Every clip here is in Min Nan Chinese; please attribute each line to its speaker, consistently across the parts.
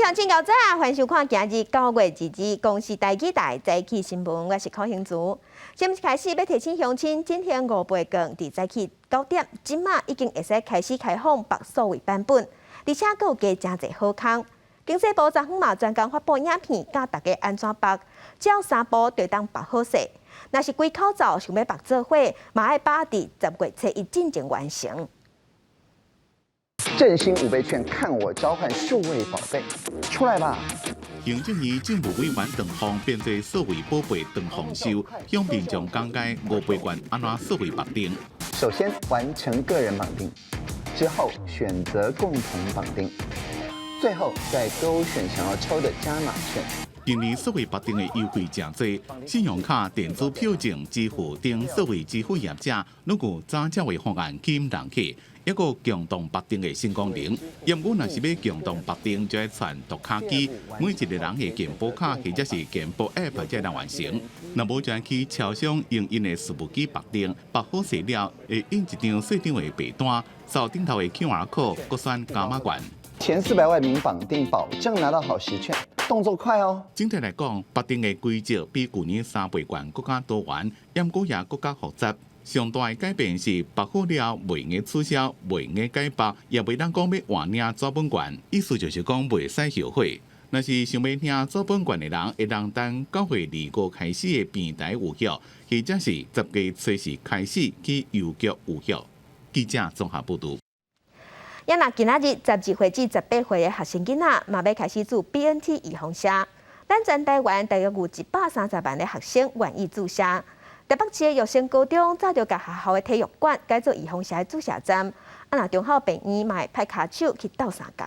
Speaker 1: 鄉親較早，歡迎收看今日9月22日公視台語台早起新聞，我是柯興竹。先開始欲提醒鄉親，振興五倍券佇早起9點，這馬已經會使開始開放縛數位版本，而且閣有加誠濟好康。經濟部昨昏嘛專工發布影片，教大家按怎縛，只要三步就當縛好勢。若是規口罩想欲縛做伙，嘛愛把握佇10月初一進前完成。
Speaker 2: 振興五倍券，看我召喚數位寶貝出來吧！
Speaker 3: 行政院政務委員陳峰編做數位寶貝陳峰秀，向民眾講解五倍券按怎數位縛定。
Speaker 2: 首先完成個人綁定，之後選擇共同綁定，最後再勾選想要抽的加碼券。
Speaker 3: 今年數位縛定的優惠誠濟，信用卡、電子票證支付等數位支付業者，攏有早鳥的方案吸引人客，抑閣共同縛定的新功能。毋過若是欲共同縛定，就愛傳讀卡機，每一个人的健保卡或者是健保 App 才能完成。若無就愛去超商營𪜶的事務機縛定，縛好勢了，會印一張細張的白單，掃頂頭的 QR code，閣選加碼券。
Speaker 2: 前400萬名綁定，保證拿到好食券，動作快哦。
Speaker 3: 整體來講，縛定的規則比舊年三倍券閣較多元，毋過也閣較複雜。上大的改變是縛好了，袂用取消，袂用改縛，也袂當講欲換領紙本券，意思就是講袂使後悔。若是想欲領紙本券的人，會當等9月25開始的平台有效，或者是10月初四開始去郵局有效。記者綜合報導。
Speaker 1: 也若今仔日12歲至18歲的學生囡仔，嘛欲開始注 BNT 預防射。咱全台灣大約有130萬的學生願意注射。台北市的育成高中早就共學校的體育館改做預防射的注射站，啊，若中孝病院嘛會派跤手去鬥相共。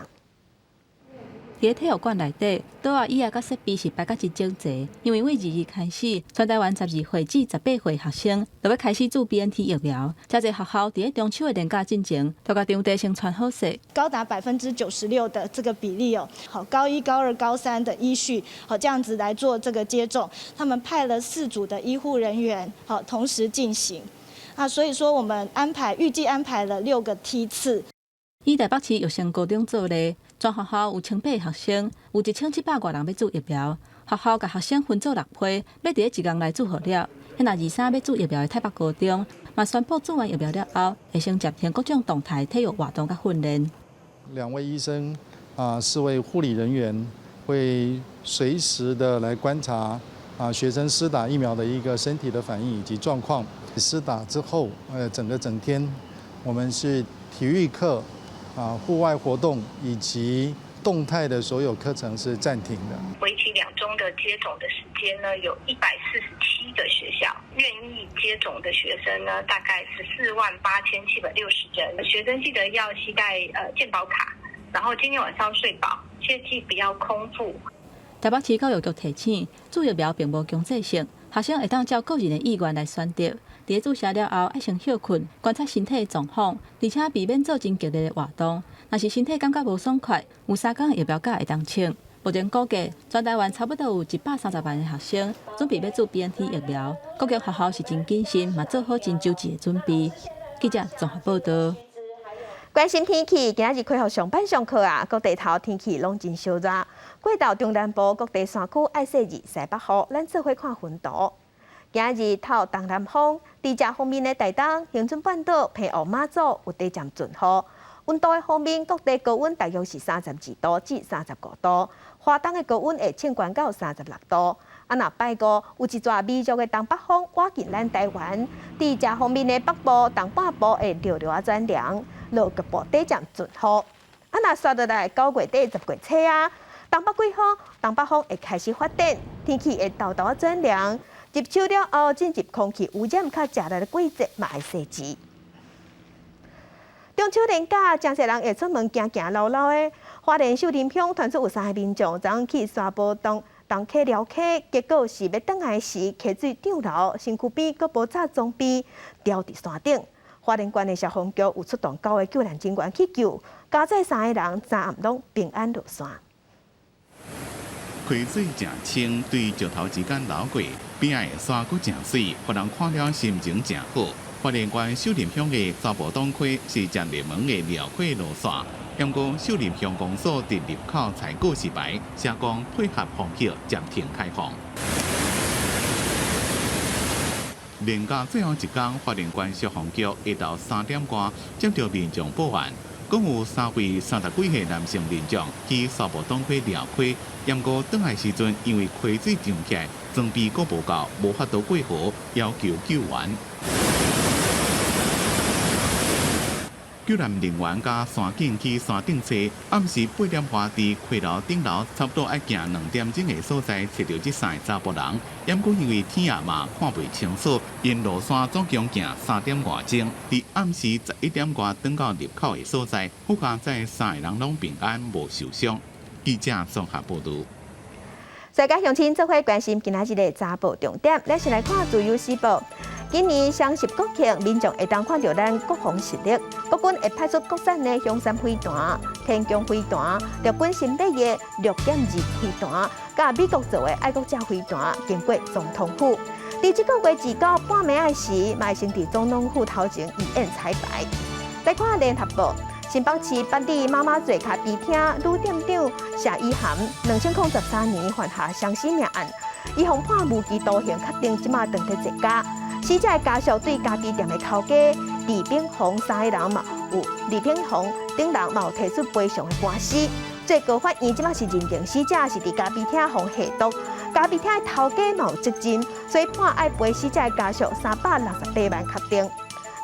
Speaker 4: 佇體育館內底，桌仔椅仔佮設備是擺甲真整齊，因為對22日開始，全台灣12歲至18歲學生就欲開始注 BNT 疫苗。誠濟學校佇咧中秋的連假進前，都共場地先傳好勢。
Speaker 5: 高達96%的這個比例哦。好，高一、高二、高三的依序，好，這樣子來做這個接種。他們派了四組的醫護人員，好，同時進行。啊，所以說我們安排預計安排了六個梯次。
Speaker 4: 以台北市育成高中做例，全學校有1800個學生，有1700外人欲注疫苗。學校共學生分做六批，欲佇咧一工內注好了。若23欲注疫苗的泰北高中，嘛宣布注完疫苗了後，會先暫停各種動態體育活動佮訓練。
Speaker 6: 兩位醫生啊，四位護理人員會隨時的來觀察啊學生施打疫苗的一個身體的反應以及狀況。施打之後，整個整天，我們是體育課、啊，戶外活動以及動態的所有課程是暫停的。
Speaker 7: 為期2週的接種的時間呢，有147個學校願意接種的學生呢，大概148,760人。學生記得要攜帶健保卡，然後今天晚上睡飽，切記不要空腹。
Speaker 4: 台北市教育局提醒，注疫苗並無強制性，學生會當照個人的意願來選擇。佇注射了後，愛先歇睏，觀察身體的狀況，而且避免做真激烈的活動。若是身體感覺無爽快，有3工疫苗假會當請。目前估計，全台灣差不多有130萬个學生準備欲注 BNT 疫苗。各個學校是真謹慎，嘛做好真周全的準備。記者綜合報道。
Speaker 1: 關心天氣，今仔日恢復上班上課啊，各地頭天氣攏真燒熱。過晝中南部各地山區愛細日西北雨，咱做伙看雲圖。今日透東南風，佇遮方面的台東、恆春半島、澎湖、馬祖有短暫陣雨。溫度的方面，各地高溫大約是32度至35度，花東的高溫會衝懸到36度。啊，若拜五有一逝微弱的東北風倚近咱台灣，佇遮方面的北部、東半部會略略轉涼，落局部短暫陣雨。啊，若煞落來9月底10月初啊，東北季風、東北風會開始發展，天氣會沓沓轉涼。入秋了後，進入空氣污染較食力的季節，嘛愛細緻。中秋連假，誠濟人會出門行行摟摟的。花蓮秀林鄉傳出有三个民眾昨昏去沙埔東東溪寮溪，結果是欲轉來時，溪水漲流，身軀邊閣無紮裝備，牢佇山頂。花蓮縣的消防局有出動九個救難人員去救，加載三个人，昨暗攏平安落山。
Speaker 3: 溪水誠清，對石頭之間流過，邊仔的山閣誠媠，予人看了心情誠好。花蓮縣秀林鄉的沙埔東溪是誠熱門的寮溪路線，毋過秀林鄉公所佇入口採告示牌，寫講配合防疫暫停開放。連假最後一工，花蓮縣消防局下晝3點外接著民眾報案，講有三位30幾歲男性民眾去蘇埔東溪掠溪，毋過轉來時陣因為溪水漲起來，裝備閣無夠，無法度過河，要求救援。救援人員佮山警去山頂揣，暗時8點外佇溪流頂樓，差不多愛行2點鐘的所在，揣著這三個查埔人。毋過因為天也嘛看袂清楚，𪜶落山總共行3點外鐘，佇暗時11點外轉到入口的所在，好佳哉三個人攏平安無受傷。記者綜合報導。
Speaker 1: 大家鄉親做伙關心今仔日的早報重點，咱先來看《自由時報》。今年雙十國慶，民眾會當看著咱國防實力，國軍會派出國產的雄三飛彈、天弓飛彈、陸軍新買的6.2飛彈，佮美國做的愛國者飛彈，經過總統府。佇這個月29半暝仔時，嘛會先佇總統府頭前預演彩排。來看聯合報，新北市八里媽媽座咖啡廳女店長謝依涵，2013年犯下雙死命案，伊予判無期徒刑，確定這馬轉佇在家。死者的家屬對咖啡店的頭家李炳宏三个人嘛有李炳宏等人嘛有提出賠償的官司。最高法院這馬是認定死者是佇咖啡廳予下毒，咖啡廳的頭家嘛有責任，所以判愛賠死者的家屬368萬確定。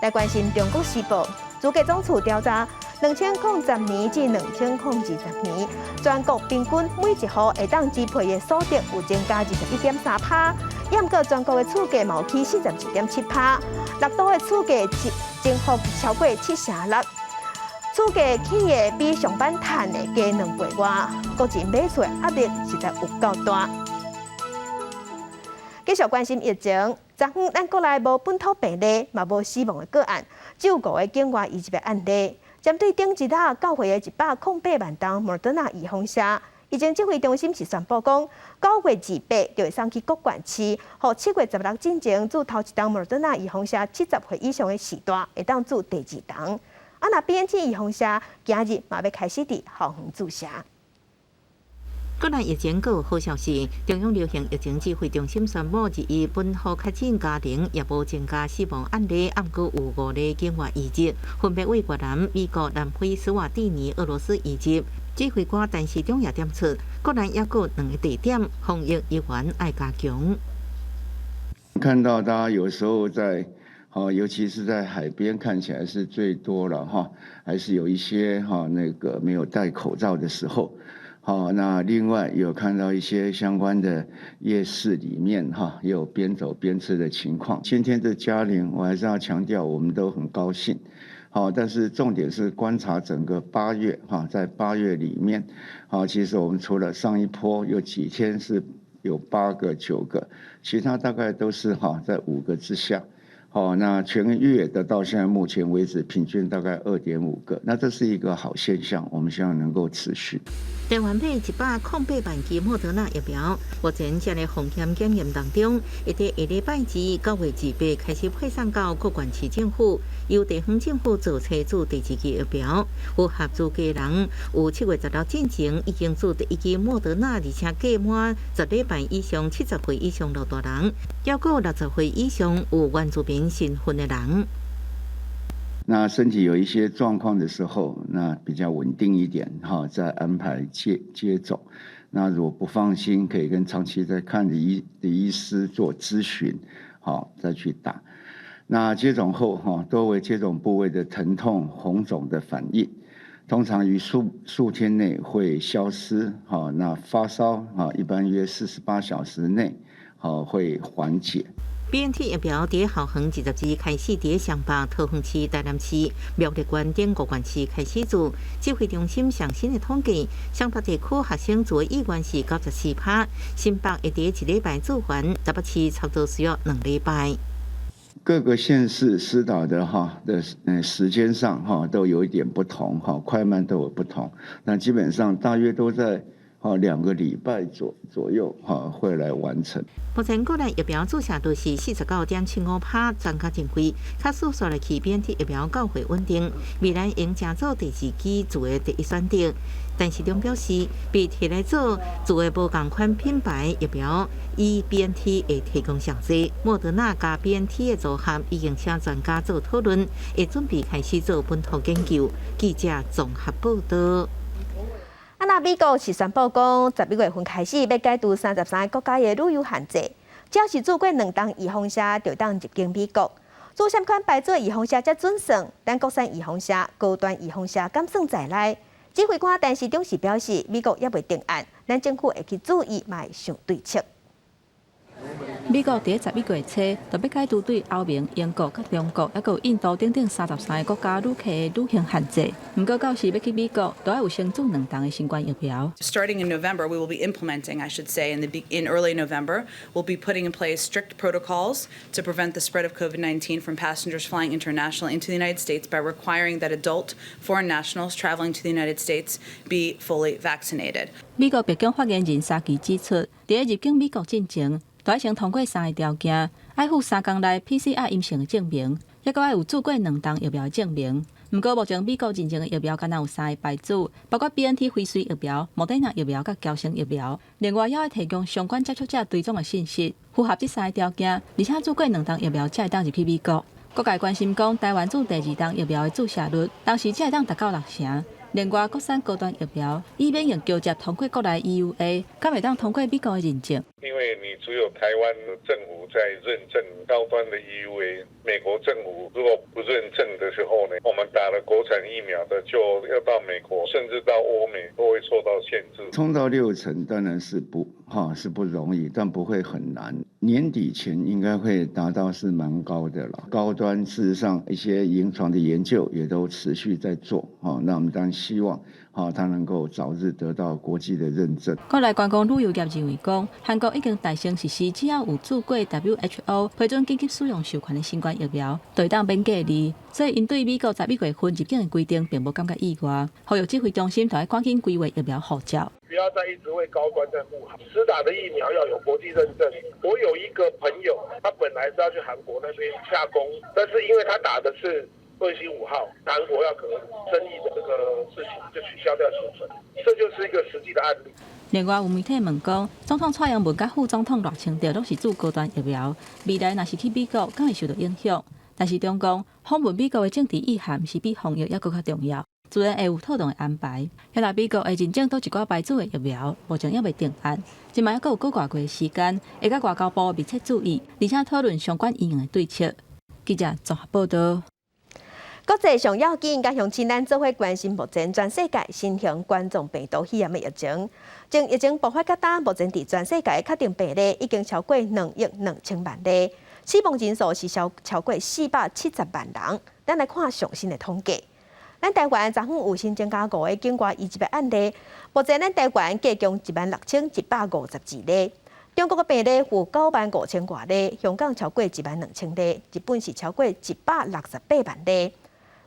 Speaker 1: 來關心中國時報，主計總處調查，2010年至2020年，全國平均每一戶會當支配的所得有增加21.3%，毋過全國的厝價嘛有起42.7%，六都的厝價增幅超過7.6%，厝價起的比上擺趁的加2倍外，國人買厝的壓力實在有夠大。繼續關心疫情，昨昏咱國內無本土病例，嘛無死亡的個案，只有五个境外移入的案例。針對頂一日到會的108萬劑莫德納預防射，疫情指揮中心是宣布講，9月28就會送去各縣市，予7月16進前注頭一劑莫德納預防射70歲以上的序大，會當注第二劑。啊，若 BNT 預防射，今日嘛欲開始佇校園注射。
Speaker 8: 國內疫情閣有好消息，中央流行疫情指揮中心宣布，二一本土確診家庭也無增加死亡案例，毋過有五例境外移入，分別為越南、美國、南非、史瓦蒂尼、俄羅斯移入。指揮官陳時中也點出，國內猶閣兩個地點防疫依然愛加強。
Speaker 9: 看到大家有時候在，尤其是在海邊看起來是最多了哈，還是有一些哈那個沒有戴口罩的時候。好，那另外有看到一些相關的夜市裡面哈，也有邊走邊吃的情況。今天的加零，我還是要強調，我們都很高興。好，但是重點是觀察整個八月哈，在八月裡面，好，其實我們除了上一波有幾天是有8個9個，其他大概都是哈在5個之下。好，那全月的到現在目前為止，平均大概2.5個，那這是一個好現象，我們希望能夠持續。
Speaker 8: 台灣買108萬劑莫德納疫苗，目前正咧風險檢驗當中，會佇下禮拜二9月28開始配送到各縣市政府，由地方政府做冊注第二劑疫苗。有合資格人有7月16進前已經注第一劑莫德納，而且過滿10禮拜以上70歲以上老大人，猶閣60歲以上有原住民身份的人。
Speaker 9: 那身體有一些狀況的時候，那比較穩定一點哈，再安排接種。那如果不放心，可以跟長期在看的醫師做諮詢，好再去打。那接種後哈，多為接種部位的疼痛、紅腫的反應，通常於數天內會消失。哈，那發燒啊，一般約48小時內，好會緩解。
Speaker 8: BNT 疫苗佇校園22開始佇雙北、桃園市、台南市、苗栗縣等五縣市開始注。指揮中心上新的統計，雙北地區學生注的意願是94%，新北會佇一禮拜注完，台北市差不多需要2禮拜。
Speaker 9: 各個縣市施打的哈的時間上哈都有一點不同哈，快慢都有不同。那基本上大約都在哈2個禮拜左右哈會來完成。
Speaker 8: 目前國內疫苗注射率是49.75%，專家認為，假使紲落去 BNT 疫苗較會穩定，未來應誠做第二劑做的第一選擇。陳時中表示，被提來做做的無仝款品牌疫苗，以 BNT 會提供上濟，莫德納佮 BNT 的組合已經請專家做討論，會準備開始做本土研究。記者綜合報道。
Speaker 1: 啊，那美國是宣布講，11月份開始欲解除33個國家的旅遊限制，只要是注過兩針預防射，就當入境美國。注啥款牌子預防射才準算？咱國產預防射、高端預防射敢算在內？指揮官陳時中是表示，美國猶未定案，咱政府會去注意，嘛會想對策。
Speaker 4: 美國佇11月初，就欲解除對歐盟、英國、佮中國，猶閣有印度等等33個國家旅客的旅行限制。毋過到時欲去美國，都愛有先注兩針的新冠疫苗。
Speaker 10: Starting in November, we will be implementing, I should say, in early November, we'll be putting in place strict protocols to prevent the spread of COVID-19 from passengers flying internationally into the United States by requiring that adult foreign nationals traveling to the United States be fully vaccinated.
Speaker 4: 美國白宮發言人沙奇指出，佇入境美國進前，都愛先通過三个條件，愛附3工內 PCR 陰性的證明，猶閣愛有注過兩針疫苗的證明。毋過目前美國認證的疫苗敢若有三个牌子，包括 BNT 輝瑞疫苗、莫德納疫苗佮嬌生疫苗。另外，猶愛提供相關接觸者追蹤的信息，符合這三个條件，而且注過兩針疫苗才會當入去美國。各界關心講，台灣注第二針疫苗的注射率，當時才會當達到六成。另外，國產高端疫苗以免用橋接通過國內 EUA，敢會當通過美國的認證？
Speaker 11: 因為你只有台灣政府在認證高端的 EUA，美國政府如果不認證的時候呢，我們打了國產疫苗的就要到美國，甚至到歐美都會受到限制。
Speaker 9: 衝到六成當然是不哈是不容易，但不會很難。年底前應該會達到是蠻高的了。高端事實上一些臨床的研究也都持續在做，哈，那我們當然希望，哈，它能夠早日得到國際的認證。
Speaker 4: 國內觀光旅遊業認為講，韓國已經帶先實施，只要有注過 WHO 批准緊急使用授權的新冠疫苗，就會當免隔離。所以，𪜶對美國11月份入境的規定，並無感覺意外。呼籲指揮中心就愛趕緊規劃疫苗護照。
Speaker 12: 不要再一直為高端在護航，施打的疫苗要有國際認證。我有一個朋友，他本來是要去韓國那邊洽公，但是因為他打的是衛星5號，韓國要可能爭議的這個事情就取消掉行程，這就是一個實際的案例。
Speaker 4: 另外有媒體問講，總統蔡英文佮副總統賴清德攏是注高端疫苗，未來若是去美國，敢會受到影響？陳時中講，訪問美國的政治意涵是比防疫猶閣較重要，自然會有妥當的安排。遐若美國會認證佗一寡牌子的疫苗，目前猶未定案，這馬猶閣有幾個月時間，會佮外交部密切注意，而且討論相關因應的對策。記者綜合報道。
Speaker 1: 國際上要緊，佮鄉親咱做伙關心目前全世界新型冠狀病毒肺炎的疫情。從疫情爆發到今，目前佇全世界確定病例已經超過2億2千萬例，死亡人數是超過470萬人。咱來看上新的統計，咱台灣昨昏有新增加五个境外移入的案例，目前咱台灣計共16,152例。中國的病例有9萬5千外例，香港超過1萬2千例，日本是超過168萬例。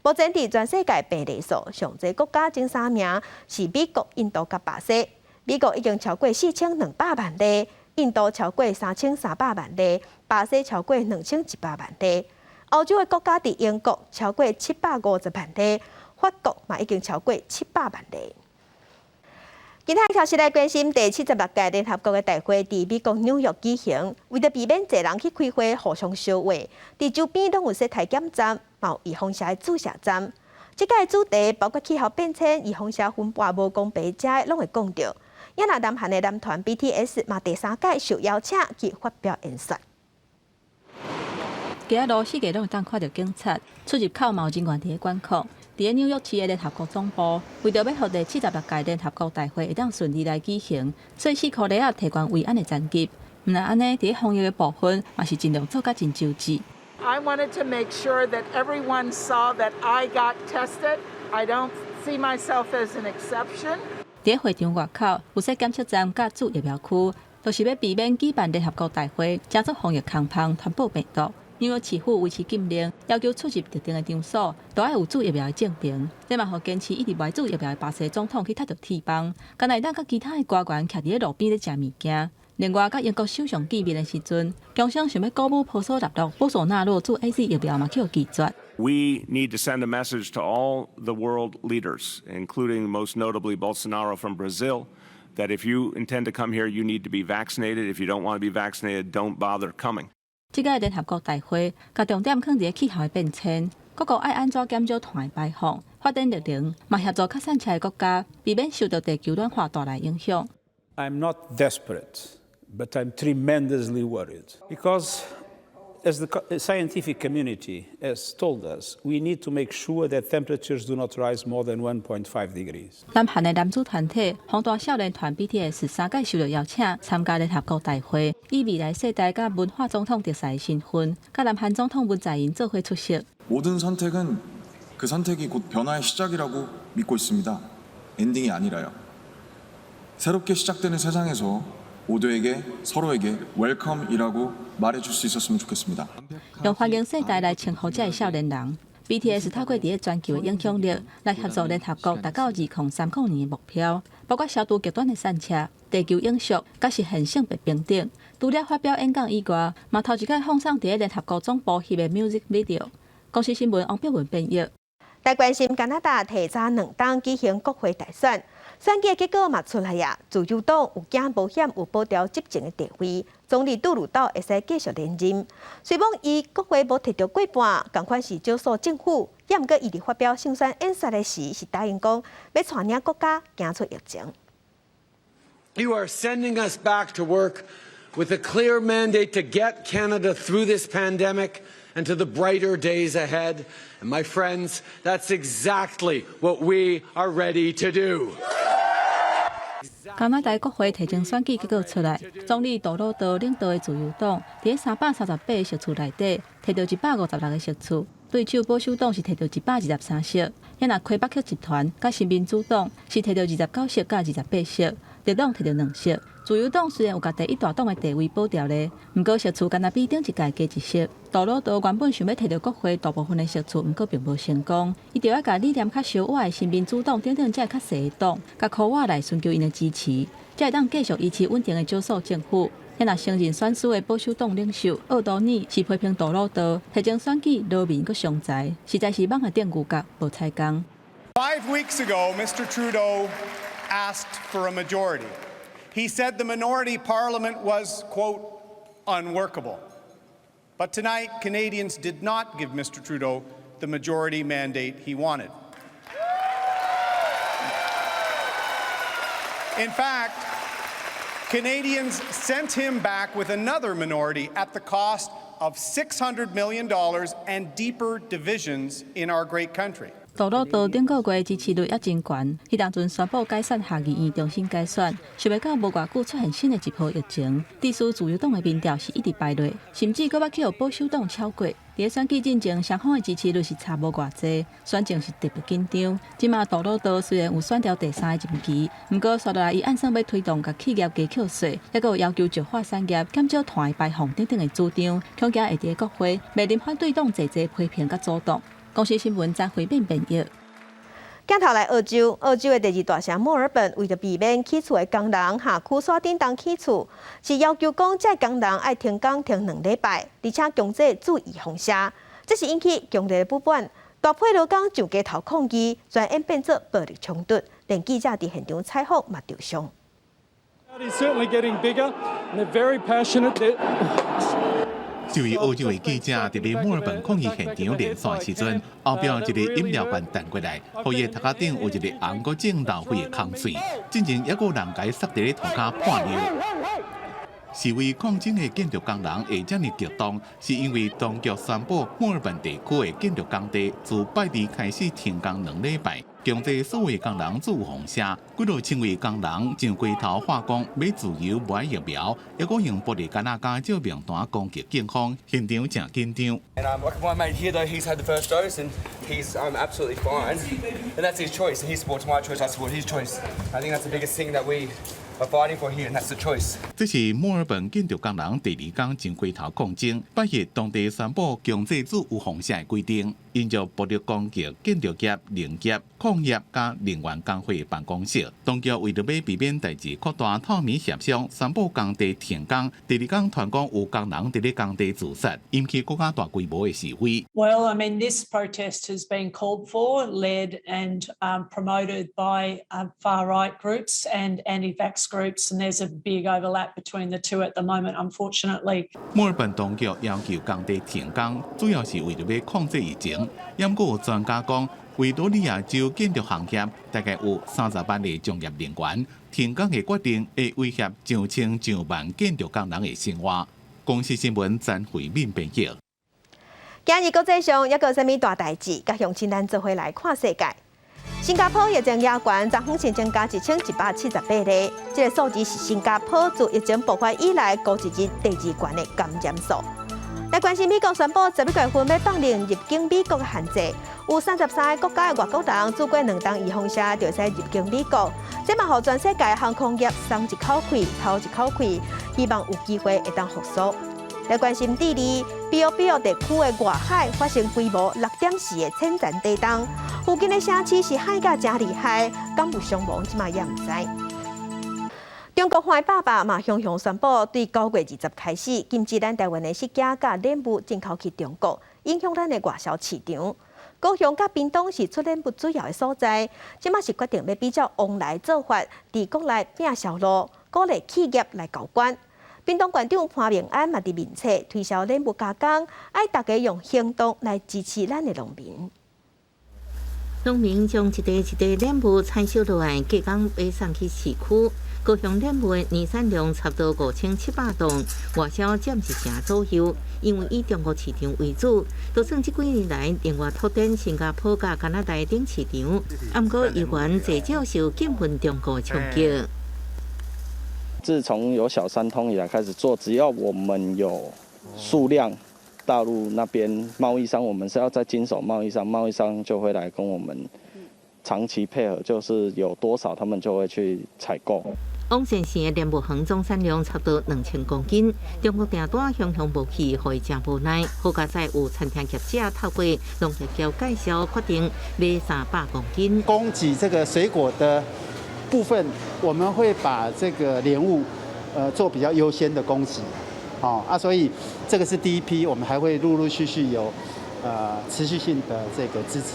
Speaker 1: 目前佇全世界病例數上濟國家前三名是美國、印度佮巴西。美國已經超過4200萬例，印度超過3300萬例，巴西超過2100萬例。歐洲的國家佇英國超過750萬例，法國嘛已經超過700萬例。今仔消息來關心第76屆聯合國的大會佇美國紐約舉行，為著避免濟人去開會互相相話，佇周邊攏有設體檢站，嘛有預防射的注射站。這屆主題包括氣候變遷、預防射分配無公平，遮攏會講著。也若南韓的男團 BTS 嘛第三屆受邀請去發表演說。
Speaker 4: 街仔路四界攏會當看著警察出入口，嘛有人員佇咧管控。佇咧紐約市的聯合國總部，為著欲予第76屆聯合國大會會當順利來舉行，所以四箍犁仔提懸維安的層級。毋但按呢，佇咧防疫的部分，嘛是盡量做甲真周至。
Speaker 13: I wanted to make sure that everyone saw that I got tested. I don't see myself as an exception.
Speaker 4: 佇咧會場外口有設檢測站佮注疫苗區，就是欲避免舉辦聯合國大會，成做防疫空縫傳播病毒。紐約市府維持禁令，要求出入特定的場所都愛有注疫苗的證明。這嘛予堅持一直袂注疫苗的巴西總統去踢著鐵枋，敢若會當佮其他的官員徛佇咧路邊咧食物件。另外，佮英國首相見面的時陣，強生想欲鼓舞波索納洛、波索納洛注 AZ 疫苗嘛，去予拒絕。
Speaker 14: We need to send a message to all the world leaders, including most notably Bolsonaro from Brazil, that if you intend to come here, you need to be vaccinated. If you don't want to be vaccinated, don't bother coming.
Speaker 4: 這屆聯合國大會共重點放佇氣候的變遷，各國愛按怎減少碳的排放，發展綠能，嘛協助較散赤的國家，避免受到地球暖化帶來影響。
Speaker 15: I'm not desperate, but I'm tremendously worried because, as the scientific community has told us, we need to make sure that temperatures do not rise more than 1.5 degrees.
Speaker 4: 南韓的男子團體防彈少年團 BTS 三擺受到邀請參加聯合國大會，以未來世代佮文化總統特使的身份，佮南韓總統文在寅做伙出席。
Speaker 16: 모든 선택은 그 선택이 곧 변화의 시작이라고 믿고 있습니다. 엔딩이 아니라요. 새롭게 시작되는 세상에서 모두에게 서로에게 welcome이라고 말해줄 수 있었으면 좋겠습니다.
Speaker 4: 用歡迎世代來稱呼這个少年人。BTS 透過佇咧全球的影響力，來協助聯合國達到2030年的目標，包括消除極端的散赤、地球永續，佮實現性別平等。除了發表演講以外，嘛頭一擺放送佇咧聯合國總部翕的 music video。公視新聞王碧文編譯。
Speaker 1: 來關心加拿大提早2冬舉行國會大選，選舉結果嘛出來啊！自由黨有驚無險有保牢執政的地位，總理杜魯多會使繼續連任。雖罔伊國會無提著過半，仝款是少數政府，也毋過伊佇發表勝選演說的時，是答應講欲帶領國家行出疫情。
Speaker 17: You are sending us back to work with a clear mandate to get Canada through this pandemic and to the brighter days ahead. And my friends, that's exactly what we are ready to do.
Speaker 4: 加拿大國會提前選舉結果出來，總理杜魯多領導的自由黨佇338個席次內底，提著156個席次，對手保守黨是提著123席。啊若魁北克集團佮新民主黨是提著29席佮28席，綠黨提著2席。自由黨雖然有共第一大黨的地位保牢咧，毋過席次干焦比頂一屆加一席。杜魯多原本想欲提著國會大部分的席次，毋過並無成功。伊著愛共理念較相倚的新民主黨等等這較細的黨，共箍倚來尋求𪜶的支持，才會當繼續維持穩定的少數政府。啊若承認選輸的保守黨領袖奧多爾是批評杜魯多提前選舉勞民閣傷財，實在是蠓仔頂牛角無彩工。
Speaker 18: 5 weeks ago, Mr. Trudeau asked for a majority. He said the minority parliament was, quote, unworkable. But tonight, Canadians did not give Mr. Trudeau the majority mandate he wanted. In fact, Canadians sent him back with another minority at the cost of $600 million and deeper divisions in our great country.
Speaker 4: 杜魯多頂個月支持率猶真懸，彼當陣宣布解散下議院重新改選，想袂到無偌久出現新的一波疫情，致使自由黨的民調是一直敗落，甚至閣欲去予保守黨超過。佇選舉進前，雙方的支持率是差無偌濟，選情是特別緊張。這馬杜魯多雖然有選牢第三个任期，毋過紲落來伊按算欲推動共企業加扣稅，猶閣有要求石化產業減少碳排放等等的主張，恐驚會佇國會面臨反對黨濟濟批評佮阻擋。公視新聞張惠敏編譯。
Speaker 1: 鏡頭來澳洲，澳洲的第二大城墨爾本，為著避免起厝的工人下區煞頂動起厝，是要求講這工人愛停工停2禮拜，而且強制注預防射。這是引起強烈的不滿，大批勞工上街頭抗議，轉演變做暴力衝突，連記者佇現場採訪嘛著傷。
Speaker 19: It's certainly getting bigger, and they're very passionate.
Speaker 3: 這位澳洲的記者佇咧墨爾本抗議現場連線時陣，後壁一个飲料罐彈過來，予伊頭殼頂有一个紅閣正流血的空喙，進前猶閣有人共伊捒佇咧塗跤破尿。示威抗爭的建築工人會遮爾激動，是因為當局宣布墨爾本地區的建築工地自拜二開始停工2禮拜，強制所有工人注預防射，幾若千位工人上街頭喊講欲自由無愛疫苗，猶閣用玻璃桿仔佮照明彈攻擊警方，現場誠緊張。
Speaker 20: And like my mate here, though, he's had the first dose and he's absolutely fine. And that's his choice. And he supports my choice, I support his choice. I think that's the biggest thing that we are fighting for here, and that's the choice.
Speaker 3: 這是墨爾本建築工人第二工上街頭抗爭，8日當地宣布強制注預防射的規定，引發暴力攻擊建築業、農業、礦業佮能源工會辦公室。當局為著欲避免代誌擴大，透明協商宣布工地停工。第二工傳講有工人佇咧工地自殺，引起閣較大規模的示威。
Speaker 21: Well, I mean, this protest has been called for, led and promoted by far right groups and anti-vax groups, and there's a big overlap between the two at the moment, unfortunately.
Speaker 3: 墨爾本當局要求工地停工，主要是為著欲控制疫情。毋過有專家講，維多利亞州建築行業大概有30萬个從業人員，停工的決定會威脅上千上萬建築工人的生活。公視新聞詹慧敏編譯。
Speaker 1: 今日國際上猶閣有啥物大代誌？佮鄉親咱做伙來看世界。新加坡疫情也懸，昨昏新增加1178例，這个數字是新加坡自疫情爆發以來，過一日第二懸的感染數。來關心美國宣布11月份欲放寬入境美國的限制，有33个國家的外國人注過兩針預防射就會使入境美國。這嘛予全世界航空業鬆一口氣，透一口氣，希望有機會會當復甦。來關心智利，比奧比奧地區的外海發生規模6.4的淺層地動，附近的城市是海甲誠厲害，敢有傷亡，這馬也毋知。中國歡爸爸嘛雄雄宣布，對9月20開始禁止咱台灣的釋迦佮蓮霧進口去中國，影響咱的外銷市場。高雄佮屏東是出蓮霧主要的所在，這馬是決定欲比照旺來做法，佇國內拚銷路，鼓勵企業來共關。屏東縣長潘孟安嘛佇面冊推銷蓮霧加工，愛大家用行動來支持咱的農民。
Speaker 8: 農民將一袋一袋蓮霧採收落來，隔工欲送去市區。高雄蓮霧的年產量差不多5700噸，外銷佔一成左右。因為以中國市場為主，就算這幾年來另外拓展新加坡佮加拿大等市場，毋過猶原濟少受禁運中國衝擊。
Speaker 22: 自從有小三通以來開始做，只要我們有數量，大陸那邊貿易商，我們是要再經手貿易商，貿易商就會來跟我們長期配合，就是有多少他們就會去採購。
Speaker 8: 旺善縣的蓮霧園總產量差不多2000公斤，中國訂單雄雄無去，予伊誠無奈。好佳哉有餐廳業者透過農業協介紹，決定買300公斤。
Speaker 23: 供給這個水果的部分，我們會把這個蓮霧，做比較優先的供給，哦啊，所以這個是第一批，我們還會陸陸續續有，持續性的這個支持。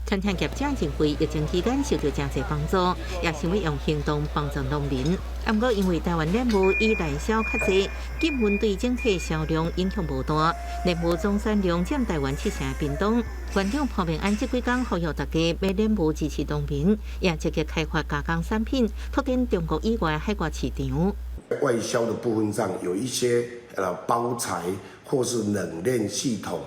Speaker 8: 餐廳業者認為疫情期間受到誠濟幫助，也想欲用行動幫助農民。毋過因為台灣蓮霧以內銷較濟，禁運對整體銷量影響無大。蓮霧總產量佔台灣七成的屏東縣長潘孟安這幾工呼籲大家買蓮霧支持農民，也積極開發加工產品，拓展中國以外海外市場。
Speaker 24: 外銷的部分上有一些包材或是冷鏈系統，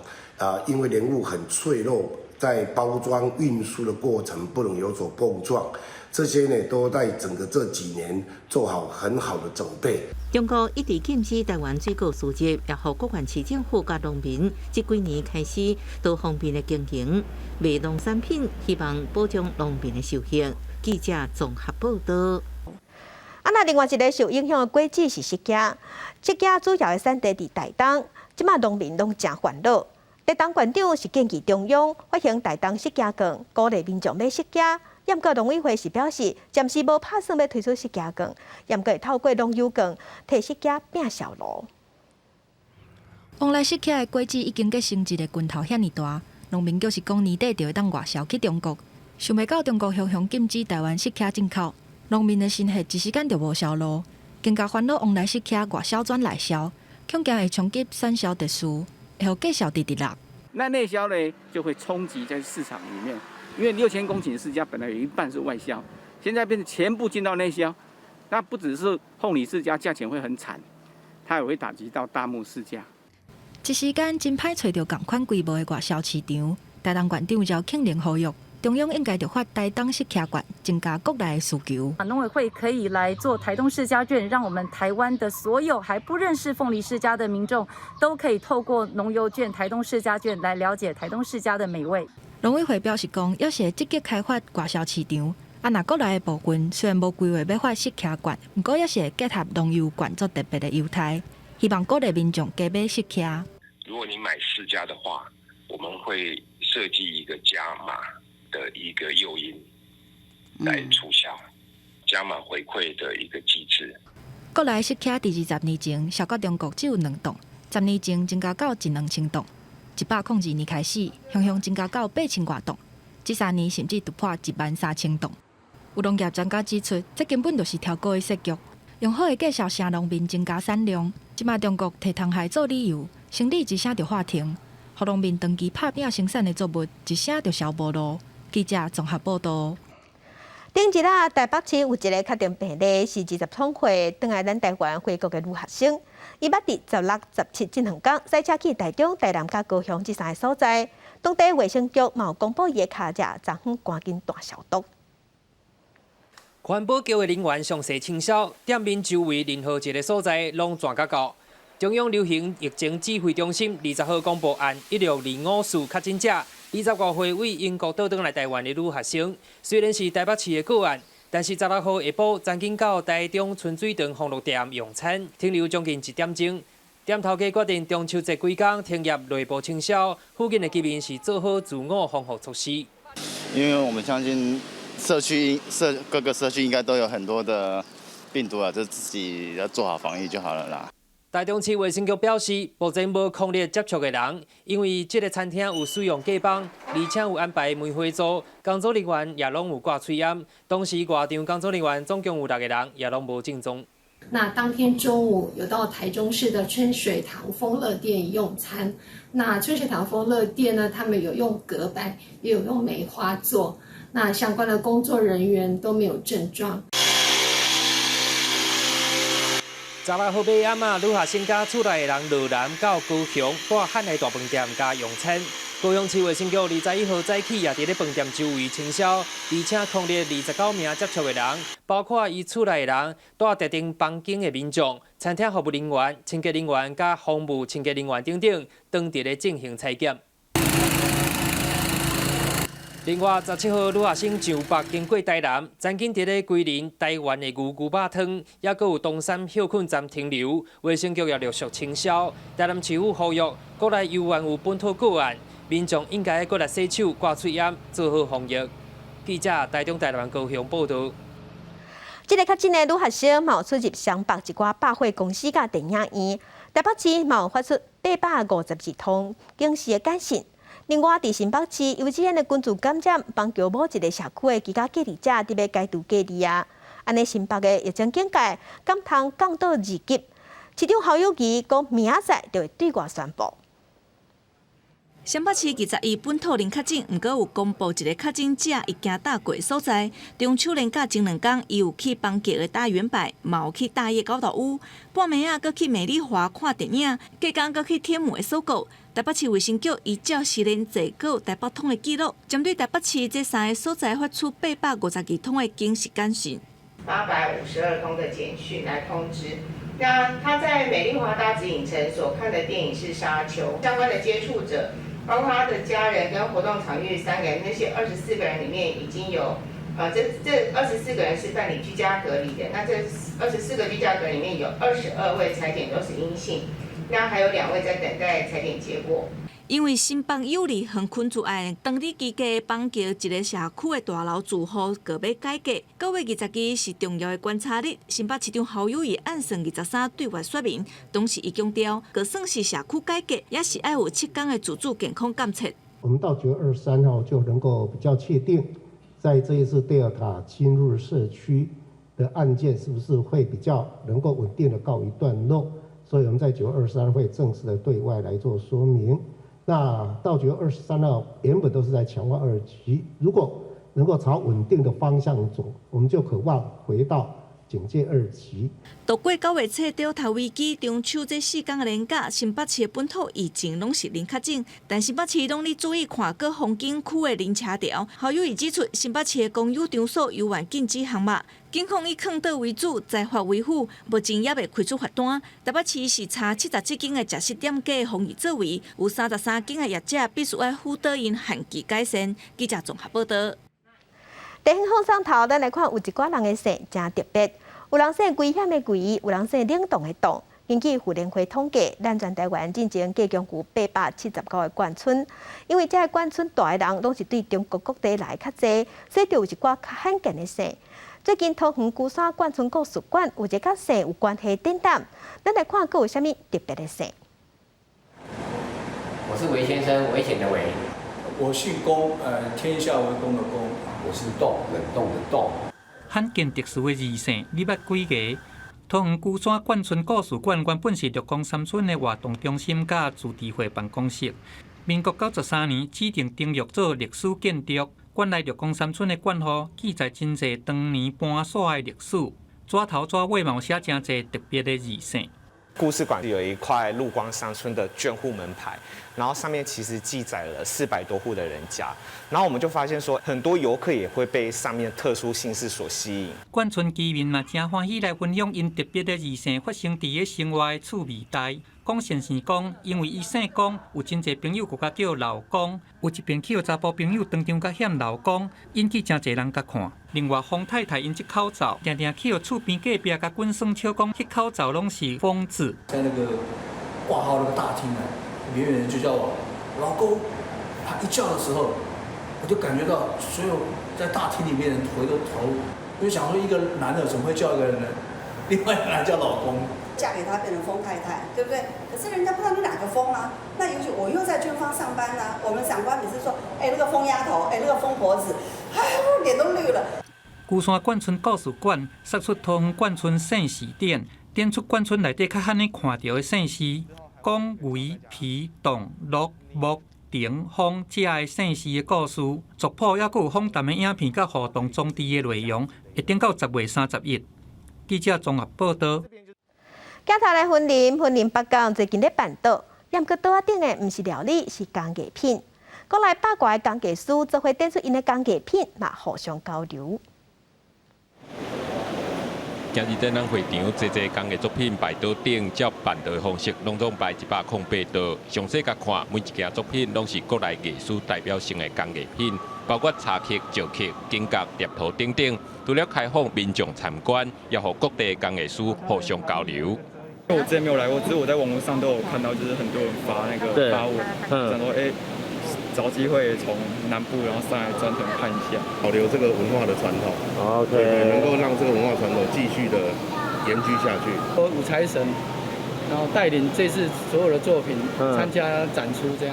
Speaker 24: 啊，因為蓮霧很脆弱。在包裝運輸的過程不能有所碰撞，這些呢都在整個這幾年做好很好的準備。
Speaker 8: 中國一直禁止台灣水果輸入，也予各縣市政府佮農民這幾年開始多方面的經營賣農產品，希望保障農民的收益。記者綜合報道。
Speaker 1: 啊，那另外一个受影響的果子是釋迦，釋迦主要的產地佇台東，這馬農民攏誠煩惱。台東縣長是建議中央發行台東釋迦券，鼓勵民眾買釋迦。毋過農委會是表示，暫時無拍算欲推出釋迦券，毋過會透過農遊券替釋迦拚銷路。
Speaker 25: 旺來釋迦的果子已經結成一个拳頭遐爾大，農民就是講年底就會當外銷去中國，想袂到中國雄雄禁止台灣釋迦進口，農民的心血一時間就無銷路，更加煩惱旺來釋迦外銷轉內銷，恐驚會衝擊產銷秩序，會予價數直直落。
Speaker 26: 那內銷呢，就會衝擊在市場裡面，因為6000公頃釋迦本來有一半是外銷，現在變成全部進到內銷，那不只是鳳梨釋迦價錢會很慘，它也會打擊到大木釋迦。
Speaker 25: 一時間真歹揣著仝款規模的外銷市場，台東縣長趙慶玲呼籲，中央應該著發台東釋迦券，增加國內的需求。
Speaker 27: 農委會可以來做台東釋迦券，讓我們台灣的所有還不認識鳳梨釋迦的民眾，都可以透過農遊券、台東釋迦券來了解台東釋迦的美味。
Speaker 25: 農委會表示講，猶是會積極開發外銷市場，啊，若國內的部分雖然無規劃欲發釋迦券，毋過也是會結合農遊券做特別的優待，希望鼓勵民眾加買釋迦。
Speaker 2: 如果你買釋迦的話，我們會設計一個加碼的一個誘因來促銷，加碼回饋的一個機制。
Speaker 25: 國內釋迦佇20年前銷到中國只有兩噸，10年前增加到一兩千噸，102年開始，雄雄增加到8000外噸，這3年甚至突破1萬3000噸。有農業專家指出，這根本就是超過的設局，用好的價銷聲農民增加產量。這馬中國提蟲害做理由，生理一聲就喊停，予農民長期拍拚生產的作物一聲就銷無路。記者綜合報導。
Speaker 1: 頂日啊，台北市有一个確診病例是20創歲，轉來咱台灣回國的女學生。伊捌佇16、17這兩工駛車去台中、台南佮高雄這三个所在。當地衛生局嘛有公布伊的跤跡，昨昏趕緊大消毒。
Speaker 5: 環保局的人員詳細清掃，店面周圍任何一个所在攏全甲到。中央流行疫情指揮中心20號公布案1625四確診者，25歲為英國倒轉來台灣的女學生，雖然是台北市的個案，但是16號下晡曾經到台中春水堂豐樂店用餐，停留將近一點鐘。店頭家決定中秋節規工停業內部清消，附近的居民是做好自我防護措施。
Speaker 6: 因為我們相信社區社各個社區應該都有很多的病毒啊，就自己要做好防疫就好了啦。
Speaker 5: 台中市衛生局表示，目前無匡列接觸的人，因為這个餐廳有使用隔板，而且有安排梅花座，工作人員也攏有掛喙罨。當時外場工作人員總共有六个人，也攏無症狀。
Speaker 7: 那當天中午有到台中市的春水堂豐樂店用餐。那春水堂豐樂店呢，他們有用隔板，也有用梅花座。那相關的工作人員都沒有症狀。
Speaker 5: 16號尾暗啊，女學生佮厝內的人落南到高雄，蹛漢來大飯店佮用餐。高雄市衛生局21號早起也佇咧飯店周圍清消，而且匡列29名接觸的人，包括伊厝內的人、蹛特定房間的民眾、餐廳服務人員、清潔人員佮房務清潔人員等等，當佇咧進行採檢。另外，17號女學生上北經過台南，曾經佇咧龜林台灣的牛牛肉湯，抑閣有東山歇睏站停留，衛生局也陸續清消。台南市府呼籲，國內猶原有本土個案，民眾應該閣來洗手、掛喙罨，做好防疫。記者台中、台南、高雄報導。
Speaker 1: 這个確診的女學生嘛有出入雙北一寡百貨公司佮電影院，台北市嘛有發出852通警示的簡訊。另外，佇新北市，幼稚園的群聚感染，板橋某一个社區的居家隔離者佇欲解除隔離啊。按呢，新北的疫情警戒，敢通降到二級？市長侯友宜講，明仔載就會對外宣布。
Speaker 9: 新北市21本土零確診，毋過有公布一个確診者伊行搭過所在。中秋連假前兩工，伊有去邦傑的大遠百，嘛有去大業九度屋，半暝仔閣去美麗華看電影，隔工閣去天母的鎖國。台北市衛生局依照時聯濟閣台北通的記錄，針對台北市這三个所在發出852通的警示簡訊。
Speaker 10: 852通的簡訊來通知。那他在美麗華大直影城所看的電影是《沙丘》，相關的接觸者，包括他的家人跟活動場域三個人，那些24個人裡面已經有，這二十四個人是辦理居家隔離的。那這二十四個居家隔離裡面有22位採檢都是陰性，那還有2位在等待採檢結果。
Speaker 9: 因為新北有利恆坤住案，當地居家板橋一个社區的大樓住戶閣欲解隔，9月22是重要的觀察日。新北市長侯友宜按算23對外說明，同時伊強調，就算是社區解隔，也是愛有7天的自主健康監測。
Speaker 11: 我們到9月23號就能夠比較確定，在這一次德爾塔侵入社區的案件，是不是會比較能夠穩定的告一段落？所以我們在9月23會正式的對外來做說明。那到9月23號，原本都是在強化二級，如果能夠朝穩定的方向走，我們就可望回到警戒二級。
Speaker 9: 度過9月初德爾塔危機，中秋這4天的連假，新北市的本土疫情攏是零確診，但新北市攏咧注意看各風景區的人車潮。侯友宜指出，新北市的公有場所猶原禁止項目，警方以勸導為主，裁罰為輔，目前猶未開出罰單。台北市是查77間的食肆店家防疫作為，有33間的業者必須愛輔導𪜶限期改善。記者綜合報導。
Speaker 1: 地方放送頭，咱來看有一寡人的姓誠特別，有人姓危險的危，有人姓冷凍的凍。根據婦聯會統計，咱全台灣進前計共有879個眷村，因為這個眷村蹛的人攏是對中國各地來較濟，所以就有一寡較罕見的姓。最近桃園龜山眷村故事館有一個佮姓有關係展覽，咱來看閣有啥物特別的姓。
Speaker 12: 我是韋先生，危險的危。
Speaker 13: 我姓龔，天下為公的公。
Speaker 14: 我姓凍，冷凍的凍。
Speaker 15: 罕見特殊的字姓，你捌幾个？桃園龜山眷村故事館原本是六公三村的活動中心佮自治會辦公室。民國93年指定登錄做歷史建築，館內六公三村的眷戶記載真濟當年搬徙的歷史，紙頭紙尾嘛有寫誠濟特別的字姓。
Speaker 16: 故事館有一塊陸光山村的眷戶門牌，然後上面其實記載了400多戶的人家，然後我們就發現說，很多遊客也會被上面特殊姓氏所吸引。
Speaker 15: 眷村居民嘛，誠歡喜來分享𪜶特別的字姓發生佇咧生活的趣味代。龔先生講，因為伊姓龔，有真濟朋友閣共叫老公，有一遍去予查埔朋友當場共嫌老公，引起誠濟人共看。另外，方太太𪜶這口罩，定定去予厝邊隔壁共滾耍笑講，彼口罩攏是瘋子。
Speaker 13: 在那個掛號那個大廳啊，遠遠就叫我老公，他一叫的時候，我就感覺到所有在大廳裡面人回頭頭，因為想說一個男的怎麼會叫一個人呢？另外一個男叫老公。
Speaker 17: 嫁給他變成瘋太太，對不對？可是人家不知道你哪個瘋啊。那尤其我又在軍方上班啊，我們長官每次說，哎，那個瘋丫頭，哎，那個瘋婆子，哎，我臉都綠了。
Speaker 15: 龜山眷村故事館釋出桃園眷村姓氏典，點出眷村內底較罕咧看著的姓氏，講韋、皮、董、陸、木、丁、方這个姓氏的故事，族譜猶閣有訪談的影片佮互動裝置的內容，會展到10月31。記者綜合報道。
Speaker 1: 鏡頭來雲林，雲林北港最近咧辦桌，毋過桌仔頂的毋是料理，是工藝品。國內百外个工藝師做伙展出𪜶的工藝品，嘛互相交流。
Speaker 18: 今日展覽會場，濟濟工藝作品擺桌頂，照辦桌的方式，攏總擺108桌。詳細共看，每一件作品攏是國內藝術代表性的工藝品，包括茶刻、石刻、金角、疊圖等等。除了開放民眾參觀，也予各地工藝師互相交流。
Speaker 28: 我之前沒有來過，只是我在網絡上都有看到，就是很多人發那個發文，想說哎，找機會從南部然後上來專程看一下，
Speaker 29: 保留這個文化的傳統，對對，能夠讓這個文化傳統繼續的延續下去。
Speaker 30: 我武財神，然後帶領這次所有的作品參加展出，這樣。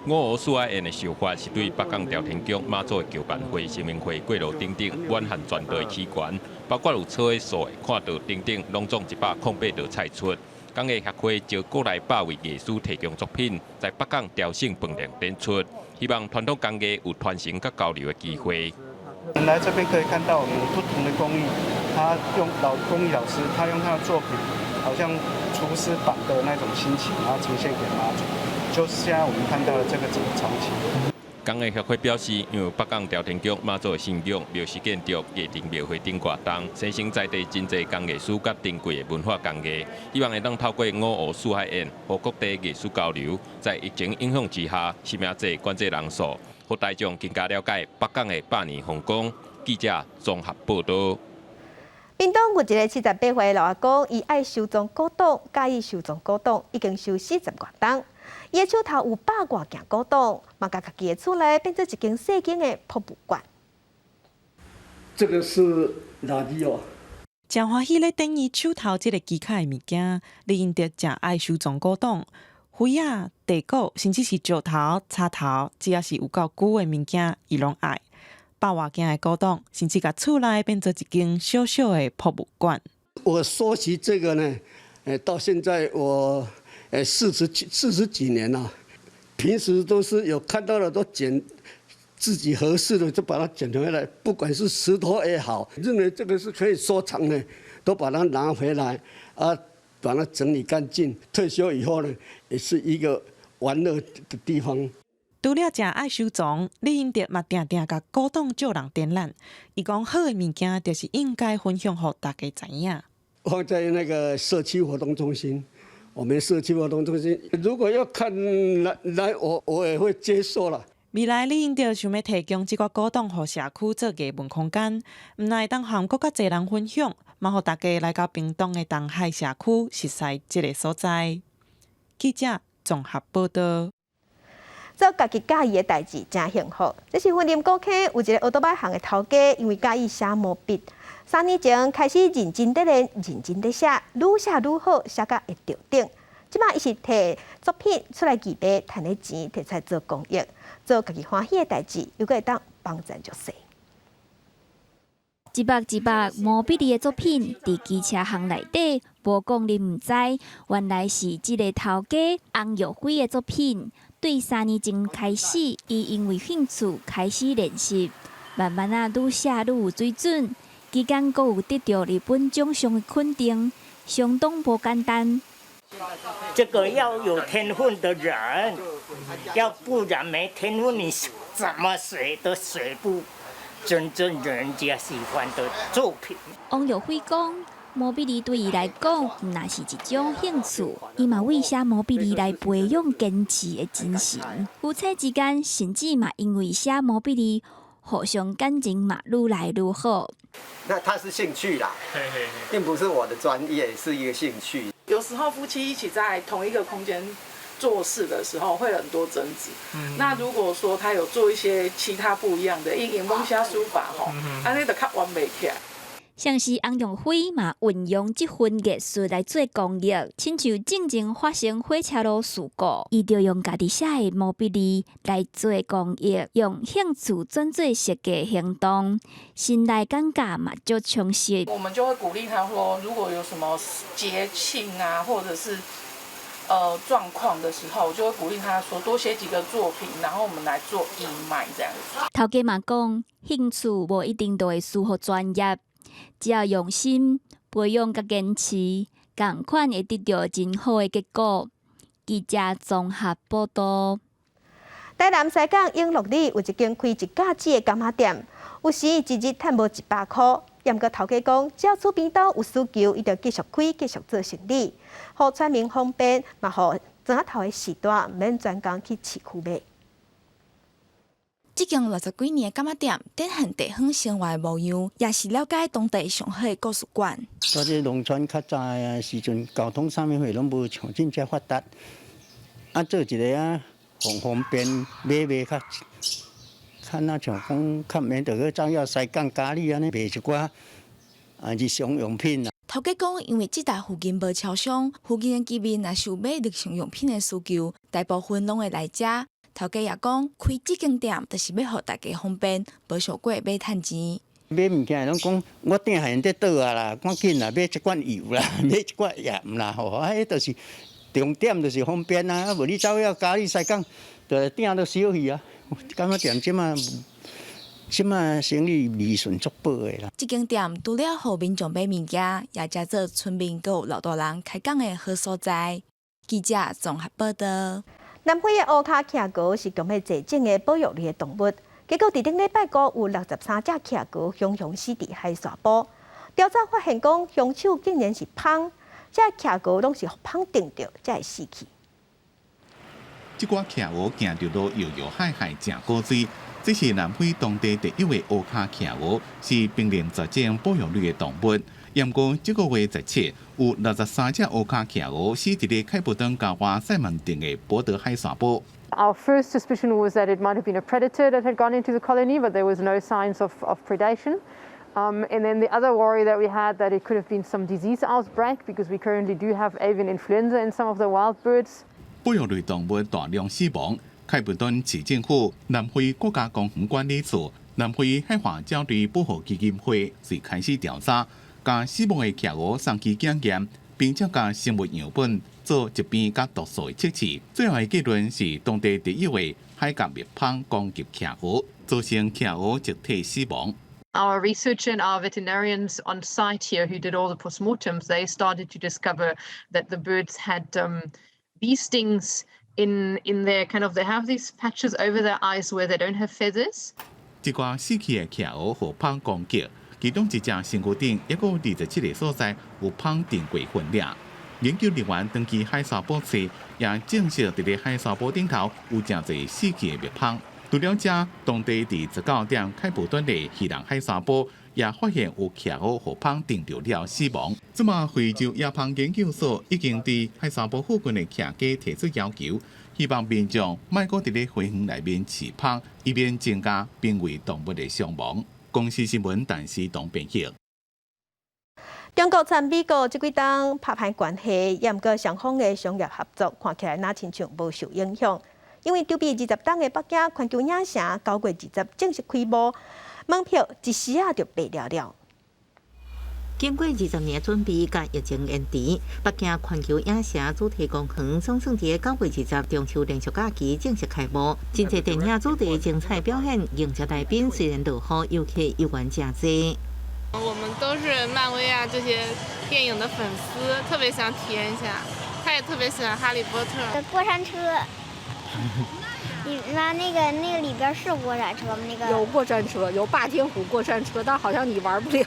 Speaker 18: 五湖四海宴的手法是對北港朝天宮媽祖的轎辦會、神明會、過路等等，滿漢全道的起源，包括有草的、素的、看道等等，攏總108道菜出。工藝協會招國內百位藝師提供作品，在北港朝聖飯店展出，希望傳統工藝有傳承佮交流的機會。
Speaker 31: 來這邊可以看到我們不同的工藝，他用老工藝老師，他用他的作品，好像廚師版的那種心情，然後呈現給媽祖。就是現在我們看到的這個整個場景。
Speaker 18: 工藝協會表示，因為北港朝天宮媽祖的信仰、廟祀建築、藝陣廟會等活動，生成在地真濟工藝師佮珍貴的文化工藝，希望會當透過五湖四海宴，予各地藝術交流，在疫情影響之下，實名制管制人數，予大眾更加了解北港的百年風光。記者綜合報道。
Speaker 1: 屏東有一个78歲老阿公，伊愛收藏古董，佮意收藏古董，已經收40外冬。伊的手頭有百外件古董，嘛共家己的厝內變做一間細間的博物館。
Speaker 32: 這個是垃圾哦。
Speaker 33: 誠歡喜咧展伊手頭這个奇巧的物件，李英德誠愛收藏古董，杯仔、地鼓，甚至是石頭、插頭，只要是有夠舊的物件，伊攏愛。百外件的古董，甚至共厝內變做一間小小的博物館。
Speaker 32: 我收集這個呢，到現在我40幾年了，平時都是有看到了都撿自己合適的就把它撿回來，不管是石頭也好，認為這個是可以收藏的，都把它拿回來啊，把它整理乾淨。退休以後呢，也是一個玩樂的地方。
Speaker 33: 除了誠愛收藏，李英德嘛定定共古董借人展覽。伊講好的物件就是應該分享予大家知影。
Speaker 32: 放在那個社區活動中心，我們社區活動中心如果要看來來，我也會接受啦。
Speaker 33: 未來李英德想欲提供這寡古董予社區做藝文空間，毋但會當和閣較濟人分享，嘛予大家來到屏東的東海社區熟似這个所在。記者綜合報導。
Speaker 1: 做家己佮意的代誌誠幸福。這是雲林古坑有一个奧多擺行的頭家，因為佮意寫毛筆，3年前開始認真佇練，認真佇寫，愈寫愈好，寫甲會得獎。這馬伊是提作品出來義賣，趁的錢提出來做公益，做家己歡喜的代誌，又閣會當幫贊弱勢。
Speaker 2: 一幅一幅毛筆字的作品，佇機車行內底，無講你毋知，原來是這个頭家翁玉輝的作品。對3年前開始，伊因為興趣開始練習，慢慢仔愈寫愈有水準，期間閣有得著日本獎項的肯定，相當無簡單。
Speaker 3: 這個要有天分的人，要不然沒天分，你怎麼寫都寫不真正人家喜歡的作品。
Speaker 2: 翁玉輝講，毛筆字對伊來講，毋但是一種興趣，伊嘛為寫毛筆字來培養堅持的精神。夫妻之間甚至嘛因為寫毛筆字，互相感情嘛愈來愈好。
Speaker 4: 那他是興趣啦，並不是我的專業，是一個興趣。
Speaker 8: 有時候夫妻一起在同一個空間做事的時候，會很多爭執。那如果說他有做一些其他不一樣的，因為攏寫書法吼，按呢就較冤袂起來。
Speaker 2: 像是翁玉輝嘛，運用這份藝術來做公益，親像進前發生火車路事故，伊就用家己寫的毛筆字來做公益，用興趣轉做實際行動，心內感覺嘛足充實。
Speaker 8: 我們就會鼓勵他說，如果有什麼節慶啊，或者是狀況的時候，我就會鼓勵他說多寫幾個作品，然後我們來做義賣這樣子。
Speaker 2: 頭家嘛講，興趣無一定都會輸予專業。只要用心培養佮堅持，仝款會得著真好的結果。記者綜合報導。
Speaker 1: 台南西港永樂里有一間開一甲子的柑仔店，有時一日趁無100箍。毋過頭家講，只要厝邊兜有需求，伊就繼續開，繼續做生意，予村民方便，嘛予庄仔頭的序大毋免專工去市區買。
Speaker 19: 這間60幾年的柑仔店，展現地方生活的模樣，也是了解當地上好的故事館。
Speaker 20: 在這農村較早的時陣，交通啥物貨攏無像這遮發達，啊，做一个啊，方方便買賣較較若像講較免著去走遐西港佳里按呢賣一寡日常用品啦。
Speaker 19: 頭家講，因為這帶附近無超商，附近的居民若是有買日常用品的需求，大部分攏會來遮。頭家也講，開這間店就是欲予大家方便，無想過欲趁錢。
Speaker 20: 買物件攏講，我鼎還佇倒啊啦，趕緊啦，買一罐油啦，買一罐鹽啦，吼，啊，彼就是重點，就是方便啊。啊，無你走遐佳里西港，就鼎都燒去啊。柑仔店這馬這馬生意利潤足薄的啦。
Speaker 19: 這間店除了予民眾買物件，也誠做村民閣有老大人開講的好所在。記者綜合報導。
Speaker 1: 南非的烏跤企鵝是強欲絕種的保育類的動物，結果佇頂禮拜五有63隻企鵝雄雄死佇海沙埔。調查發現講，兇手竟然是蜂，這企鵝攏是予蜂叮著才會死去。
Speaker 21: 這寡企鵝行著路搖搖晃晃，誠古錐。這是南非當地特有的烏跤企鵝，是瀕臨絕種保育類的動物。毋過這個月17，有63隻烏跤企鵝死佇咧開普敦郊外西門町的博德海沙埔。
Speaker 22: Our first suspicion was that it might have been a predator that had gone into the colony, but there was no signs of predation. And then the other worry that we had that it could have been some disease outbreak because we currently do have avian influenza in some of the wild birds.
Speaker 21: 保育類動物大量死亡，開普敦市政府、南非國家公園管理處、南非海華鳥類保護基金會遂開始調查，共死亡的企鵝送去檢驗，並且共生物樣本做疾病佮毒素的測試。最後的結論是當地特有的海角蜜蜂攻擊企鵝，造成企鵝集體死亡。
Speaker 23: Our researcher and our veterinarians on site here who did all the postmortems, they started to discover that the birds had bee stings in their kind of, they have these patches over their eyes where they don't have feathers.
Speaker 21: 這寡死去的企鵝予蜂攻擊，其中一隻身軀頂抑閣有27个所在有蜂叮過痕跡。研究人員轉去海沙埔揣，也證實佇咧海沙埔頂頭有誠濟死去的蜜蜂。除了遮，當地佇19點開普敦的漁人海沙埔也發現有企鵝予蜂叮著了死亡。這馬非洲野蜂研究所已經對海沙埔附近的徛家提出要求，希望民眾莫閣佇咧花園內面飼蜂，以免增加瀕危動物的傷亡。公視新聞，陳思東編譯。
Speaker 1: 中國參美國這幾冬拍歹關係，也毋過雙方的商業合作看起來若親像無受影響。因為籌備20冬的北京環球影城9月20正式開幕，門票一時仔就賣了了。
Speaker 5: 經過20年準備，佮疫情延遲，北京環球影城主題公園總算佇9月20中秋連續假期正式開幕。真濟電影主題精彩表演，迎接來賓。雖然落雨，遊客猶原誠濟。
Speaker 6: 我們都是漫威啊這些電影的粉絲，特別想體驗一下。他也特別喜歡哈利波特。
Speaker 7: 過山車。你那個裡邊是過山車嗎？那個
Speaker 9: 有過山車，有霸天虎過山車，但好像你玩不了。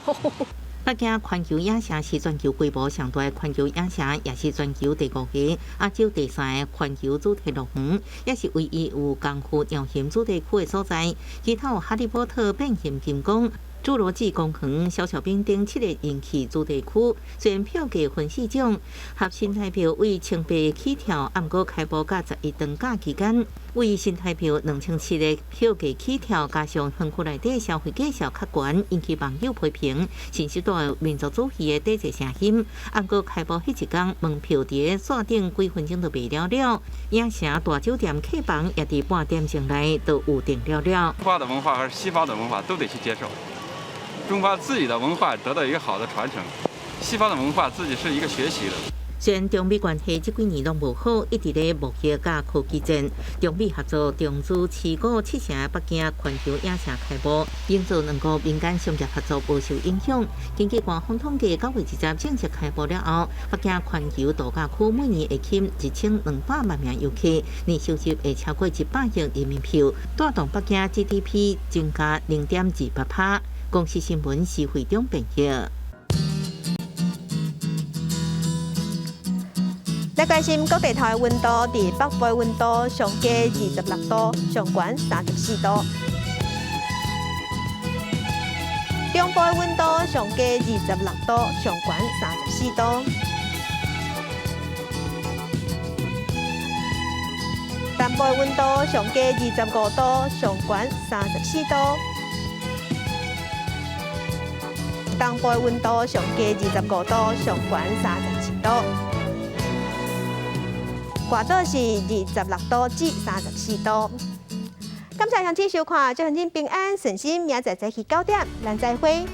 Speaker 5: 北京環球影城是全球規模上大的環球影城，也是全球第五个、亞洲第三个環球主題樂園，也是唯一有功夫鳥熊主題區的所在。其他有哈利波特、變形金剛、侏羅紀公園、小小兵等七個人氣主題區。雖然票價分四種，合新台票為1800起跳，毋過開幕到11長假期間，為新台票2700的票價起跳，加上園區內底消費價數較懸，引起網友批評。新時代民族主義的抵制聲音。毋過開幕彼一工，門票佇線頂幾分鐘就賣了了。影城大酒店客房也佇半點鐘內都有訂了了。
Speaker 10: 中華的文化還是西方的文化都得去接受。中華自己的文化得到一個好的傳承，西方的文化自己是一個學習的。
Speaker 5: 雖然中美關係這幾年攏無好，一直咧貿易佮科技戰，中美合作中資持股7成的北京環球影城開幕，營造兩國民間商業合作無受影響。根據官方統計，9月20正式開幕了後，北京環球度假區每年會吸引1200萬名遊客，年收入會超過100億人民幣，帶動北京 GDP 增加0.28%。公視新聞施惠中編譯。
Speaker 1: 來關心各地頭的溫度，佇北部的溫度上低26度，上懸34度；中部的溫度上低26度，上懸34度；南部的溫度上低25度，上懸34度；東部的溫度上低25度，上懸32度。外島是26度至34度。感謝鄉親收看，祝鄉親平安順心，明仔載早起9點，咱再會。